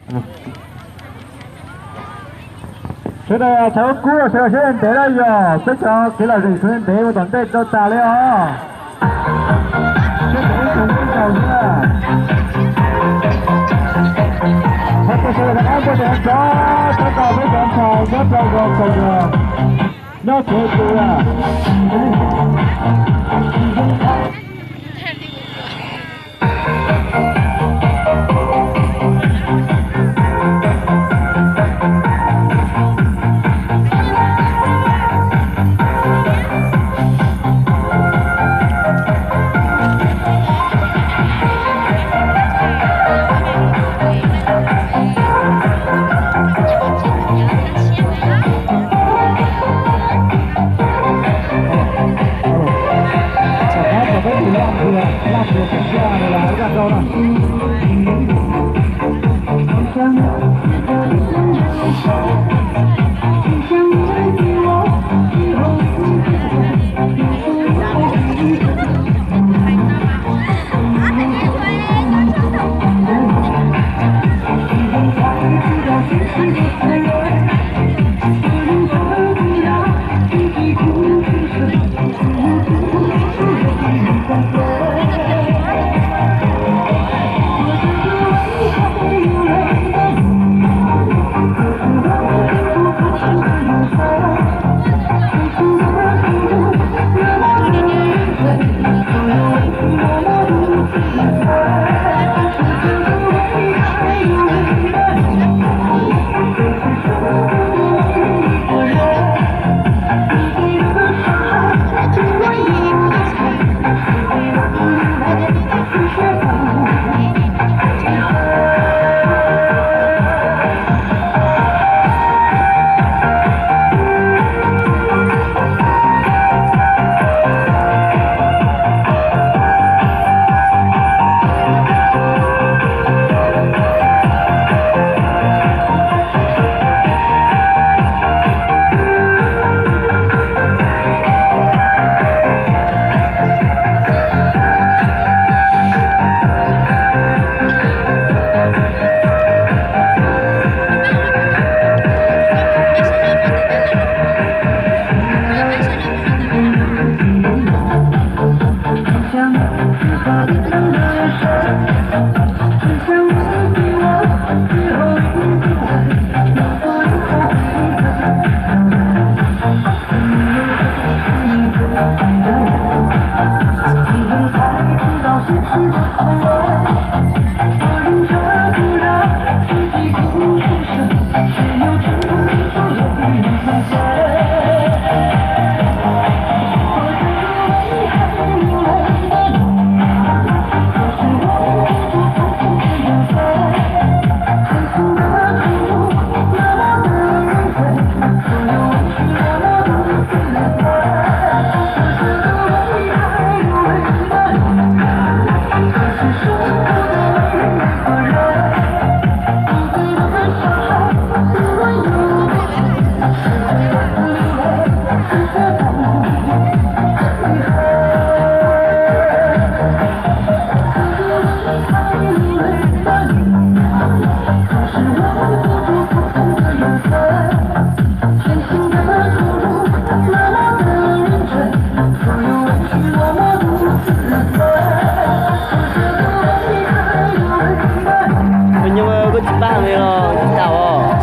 Sawv daws thov kub sawv daws siab ntev na, yog peb cov kev lom zem sawv ntev ua tom ntej rau tas li os. Sawv daws ib tug ib tug na. Thov sawv daws rov qab npaj tes tsov, tsov rog peb cov ntxhais nyob rau zos Kaus Yog, nyob tsev tus na. Nyuj, koj tsis pab li los tsis tau os.